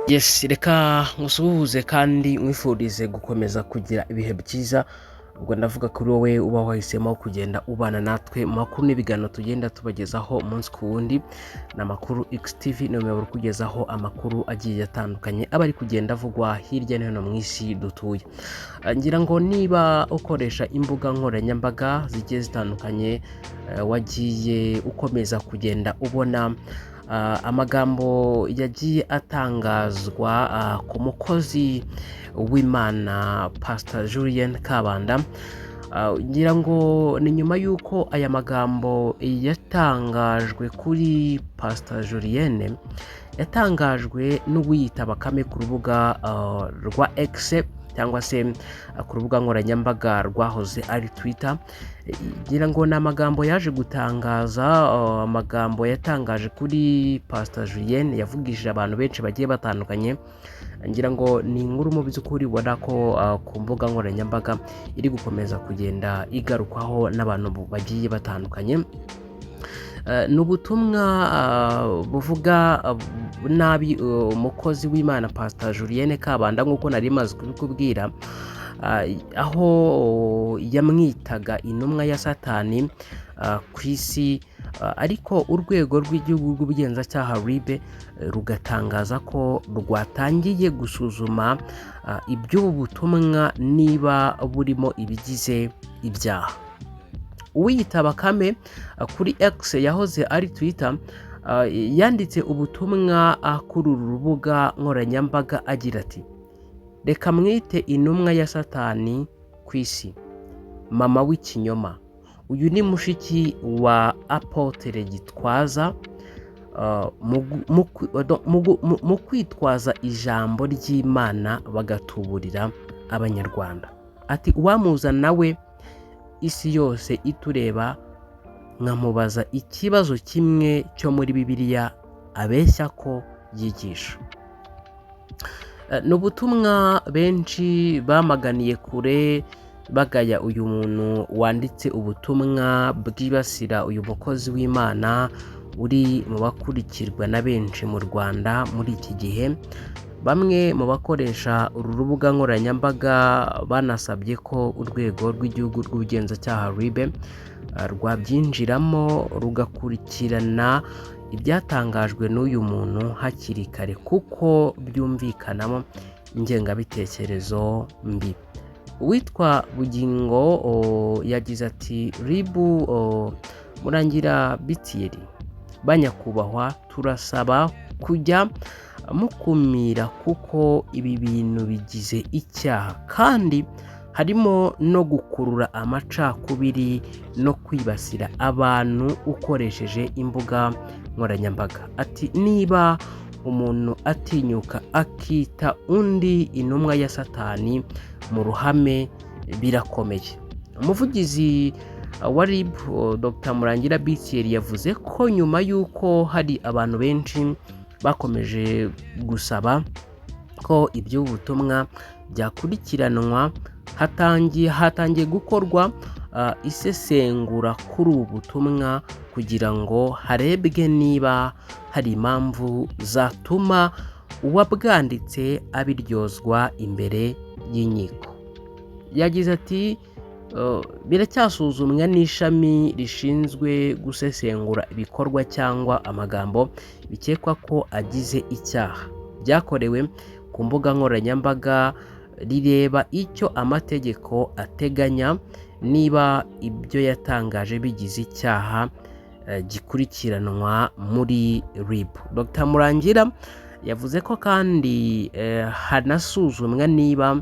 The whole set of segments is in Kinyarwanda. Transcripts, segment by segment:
Yes, reka nkusuhuze kandi nkwifurize gukomeza kugira ibihe byiza. Ubwo ndavuga kuri wowe uba wahisemo kugenda ubana natwe mu makuru n'ibiganiro tugenda tubagezaho umunsi ku wundi. Ni Amakuru XTV, ni umuyoboro ukugezaho amakuru agiye atandukanye aba ari kugenda avugwa hirya no hino mu isi dutuye. Ngira ngo niba ukoresha imbuga nkoranyambaga zigiye zitandukanye, wagiye ukomeza kugenda ubona amagambo yagiye atangazwa ku mukozi w'Imana Pastor Julienne Kabanda. Ngira ngo ni nyuma y'uko aya magambo yatangajwe kuri Pastor Julienne, yatangajwe n'uwiyita Bakame ku rubuga rwa X, cyangwa se ku rubuga nkoranyambaga rwahoze ari Twitter. Ngira ngo ni amagambo yaje gutangaza, amagambo yatangaje kuri Pastor Julienne yavugishije abantu benshi bagiye batandukanye. Ngira ngo ni inkuru mu by'ukuri ubona ko ku mbuga nkoranyambaga iri gukomeza kugenda igarukwaho n'abantu bagiye batandukanye. Ni ubutumwa buvuga nabi umukozi w'Imana Pastor Julienne Kabanda, nk'uko nari maze kubikubwira, aho yamwitaga intumwa ya Satani ku isi, ariko Urwego rw'Igihugu rw'Ubugenzacyaha RIB rugatangaza ko rwatangiye gusuzuma iby'ubu butumwa niba burimo ibigize ibyaha. Uwiyita Bakame kuri X yahoze ari Twitter yanditse ubutumwa kuri uru rubuga nkoranyambaga agira ati: "Reka mwite intumwa ya Satani ku isi, mama w'ikinyoma. Uyu ni mushiki wa Apôtre Gitwaza mu kwitwaza ijambo ry'Imana bagatuburira Abanyarwanda." Ati: "Uwamuza nawe isi yose itureba, nkamubaza ikibazo kimwe cyo muri Bibiliya abeshya ko yigisha." Ni ubutumwa benshi bamaganiye kure, bagaya uyu muntu wanditse ubutumwa bwibasira uyu mukozi w'Imana uri mu bakurikirwa na benshi mu Rwanda muri iki gihe. Bamwe mu bakoresha uru rubuga nkoranyambaga banasabye ko Urwego rw'Igihugu rw'Ubugenzacyaha RIB rwabyinjiramo, rugakurikirana ibyatangajwe n'uyu muntu hakiri kare, kuko byumvikanamo ingengabitekerezo mbi. Uwitwa Bugingo yagize ati: "RIB, Murangira Bitiyeri, banyakubahwa, turasaba kujya mukumira kuko ibi bintu bigize icyaha, kandi harimo no gukurura amacakubiri no kwibasira abantu ukoresheje imbuga nkoranyambaga." Ati: "Niba umuntu atinyuka akita undi intumwa ya Satani mu ruhame, birakomeye." Umuvugizi wa RIB, Dr Murangira Bitiyeri, yavuze ko nyuma y'uko hari abantu benshi bakomeje gusaba ko iby'ubu butumwa byakurikiranwa, hatangiye gukorwa isesengura kuri ubu butumwa kugira ngo harebwe niba hari impamvu zatuma uwabwanditse abiryozwa imbere y'inkiko. Yagize ati: "Biracyasuzumwa n'ishami rishinzwe gusesengura ibikorwa cyangwa amagambo bikekwa ko agize icyaha byakorewe ku mbuga nkoranyambaga, rireba icyo amategeko ateganya, niba ibyo yatangaje bigize icyaha gikurikiranwa muri RIB." Dr Murangira yavuze ko kandi hanasuzumwa niba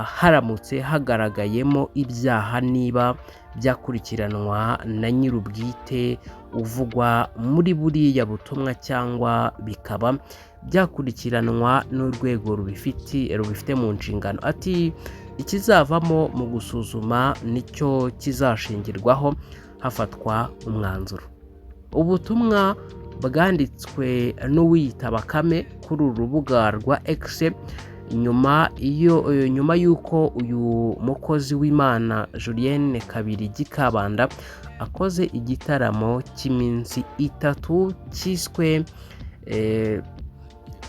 haramutse hagaragayemo ibyaha, niba byakurikiranwa na nyir'ubwite uvugwa muri buriya butumwa, cyangwa bikaba byakurikiranwa n'urwego rubifite mu nshingano. Ati: "Ikizavamo mu gusuzuma nicyo kizashingirwaho hafatwa umwanzuro." Ubutumwa bwanditswe n'uwiyita Bakame kuri uru rubuga rwa X nyuma y'uko uyu mukozi w'Imana Julienne Kabirigi Kabanda akoze igitaramo cy'iminsi 3 cyiswe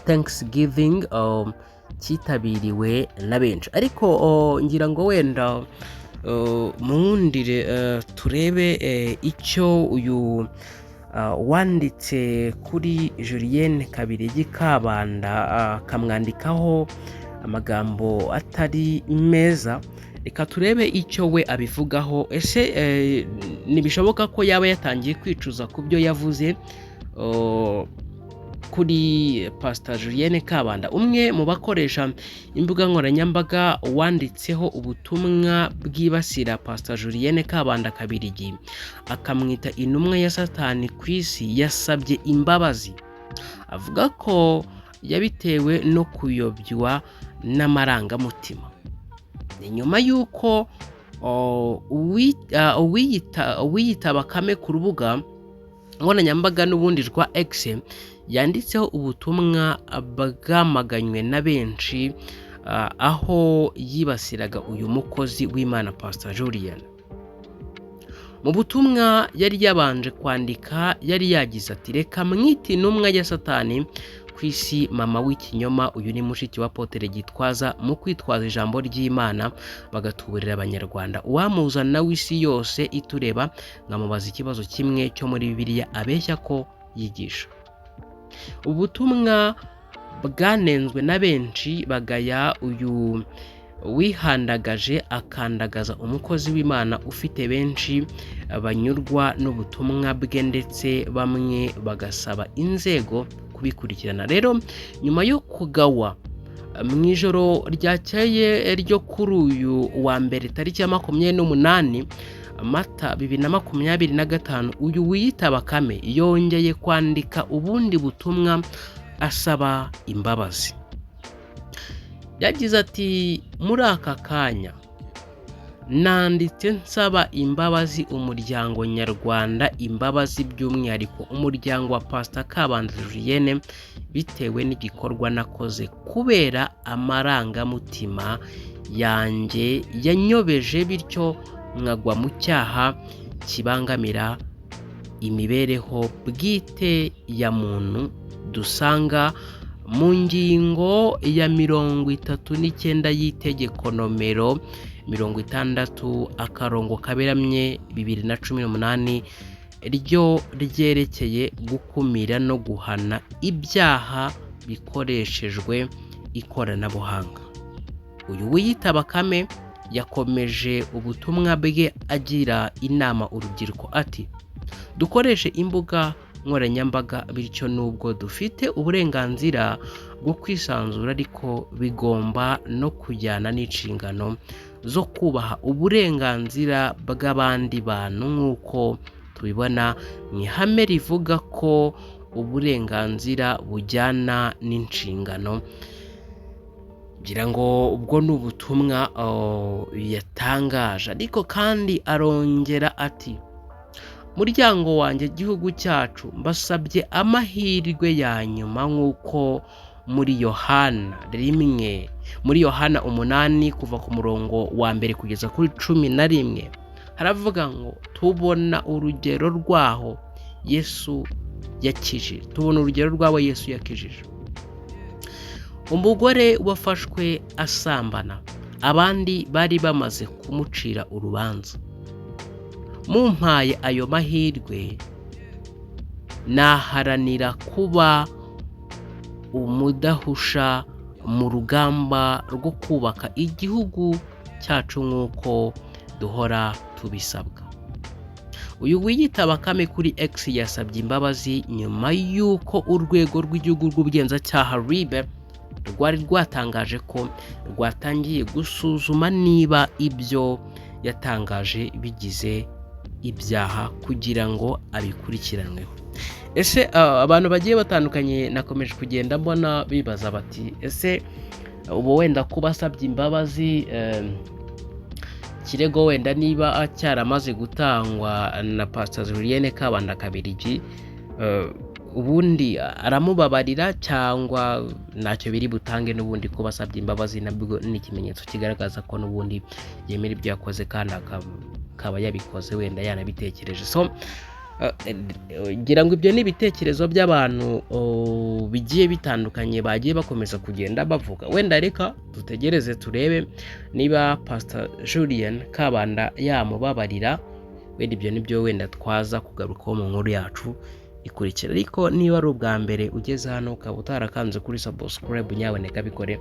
Thanksgiving cyitabiriwe na benshi. Ariko ngira ngo wenda munkundire turebe icyo uyu wanditse kuri Julienne Kabirigi Kabanda, akamwandikaho amagambo atari meza. Reka turebe icyo we abivugaho. Ese ntibishoboka ko yaba yatangiye kwicuza ku byo yavuze kuri Pastor Julienne Kabanda? Umwe mu bakoresha imbuga nkoranyambaga wanditseho ubutumwa bwibasira Pastor Julienne Kabanda Kabirigi, akamwita intumwa ya Satani ku isi, yasabye imbabazi, avuga ko yabitewe no kuyobywa n'amarangamutima. Ni nyuma y'uko uwiyita Bakame ku rubuga nkoranyambaga n'ubundi rwa X yanditseho ubutumwa bwamaganywe na benshi, aho yibasiraga uyu mukozi w'Imana Pastor Julienne. Mu butumwa yari yabanje kwandika yari yagize ati: "Reka mwite intumwa ya Satani ku isi, mama w'ikinyoma. Uyu ni mushiki wa Apotre Gitwaza mu kwitwaza ijambo ry'Imana bagatuburira Abanyarwanda. Uwamuzana w'isi yose itureba nkamubaza ikibazo kimwe cyo muri Bibiliya abeshya ko yigisha." Ubutumwa bwanenzwe na benshi, bagaya uyu wihandagaje akandagaza umukozi w'Imana ufite benshi banyurwa n'ubutumwa bwe, ndetse bamwe bagasaba inzego kubikurikirana. Rero nyuma yo kugawa mu ijoro ryakeye ryo kuri uyu wa mbere, tariki ya 28 Mata 2025, uyu wiyita Bakame yongeye kwandika ubundi butumwa asaba imbabazi. Yagize ati: "Muri aka kanya nanditse nsaba imbabazi umuryango nyarwanda, imbabazi by'umwihariko umuryango wa Pastor Kabanda Julienne, bitewe n'igikorwa nakoze kubera amarangamutima yanjye yanyobeje, bityo nkagwa mu cyaha kibangamira imibereho bwite ya muntu dusanga mu ngingo ya 39 y'itegeko nomero 60/2018 ryo ryerekeye gukumira no guhana ibyaha bikoreshejwe ikoranabuhanga." Uyu wiyita Bakame yakomeje ubutumwa bwe agira inama urubyiruko ati: "Dukoreshe imbuga nkoranyambaga, bityo nubwo dufite uburenganzira bwo kwisanzura, ariko bigomba no kujyana n'inshingano zo kubaha uburenganzira bw'abandi bantu, nk'uko tubibona mu ihame rivuga ko uburenganzira bujyana n'inshingano." Ngira ngo ubwo ni ubutumwa yatangaje. Ariko kandi arongera ati: "Muryango wanjye, gihugu cyacu, mbasabye amahirwe ya nyuma, nk'uko muri Yohana 1, muri Yohana 8, kuva ku murongo wa 1 kugeza kuri 11, haravuga ngo tubona urugero rwaho Yesu yakijije, tubona urugero rw'abo Yesu yakijije: umugore wafashwe asambana, abandi bari bamaze kumucira urubanza. Mumpaye ayo mahirwe, naharanira kuba umudahusha mu rugamba rwo kubaka igihugu cyacu nk'uko duhora tubisabwa." Uyu wiyita Bakame kuri X yasabye imbabazi nyuma y'uko Urwego rw'Igihugu rw'Ubugenzacyaha, RIB, rwari rwatangaje ko rwatangiye gusuzuma niba ibyo yatangaje bigize ibyaha kugira ngo abikurikiranweho. Ese abantu bagiye batandukanye nakomeje kugenda mbona bibaza bati: "Ese ubu wenda kuba asabye imbabazi, ikirego wenda niba cyaramaze gutangwa na Pastor Julienne Kabanda Kabirigi, ubundi aramubabarira cyangwa ntacyo biri butange?" N'ubundi kuba asabye imbabazi nabwo ni ikimenyetso kigaragaza ko n'ubundi yemera ibyo yakoze, kandi akaba yabikoze wenda yanabitekereje. So Ngira ngo ibyo ni ibitekerezo by'abantu bigiye bitandukanye bagiye bakomeza kugenda bavuga. Wenda reka dutegereze turebe niba Pastor Julienne Kabanda yamubabarira. Wenda ibyo nibyo wenda twaza kugarukaho mu nkuru yacu ikurikira. Ariko niba ari ubwa mbere ugeze hano ukaba utarakanze kuri subscribe, nyaboneka bikore.